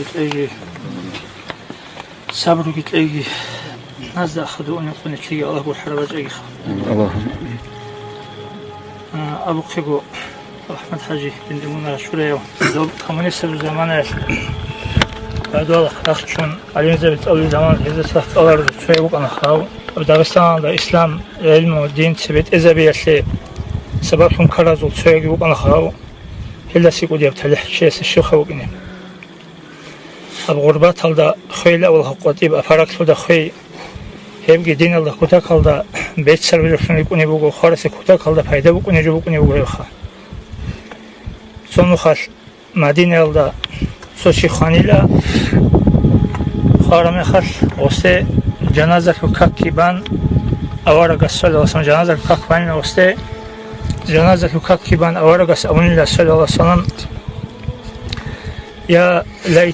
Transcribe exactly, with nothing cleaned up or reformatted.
Кьеги, сабруги кьеги, назда ахадуунеб къунетлъиги Аллагь гурхӀараб бачӀагиха. Аллагьумма амин. А, абухъего, РахӀмат-хӀажи, динде мунагьал чураяв, доб коммунистазул заманаялъ, гьадула рахчун, гӀалимзаби цӀалулел заман, гьезда цӀаларзу цояв вукӀана хав. Дагъистаналда ислам, гӀилму, дин цебетӀезабиялъе сабаблъун ккаразул цояги вукӀана хав. Гьелдаса кӀудияб талихӀ чиясе щивха вукӀине. Гьаб гъурбаталда хвейилавал гьукъатӀиб апараклъуда хвей, гьебги диналда кутакалда беццарабилалъун рикӀкӀунеб буго, хварасе кутакалда пайда букӀунеб жо букӀунеб буго гьебха. Цо нухалъ Мадинаялда цо чи хванила, хвара мехалъ гъосде жаназалъул какги бан, аварагас, саллаллагьу гӀалайгьи ва саллам, жаназалъул как хванила гъосде, жаназалъул какги бан аварагас абунила, саллаллагьу гӀалайгьи ва саллам: «Я лай-,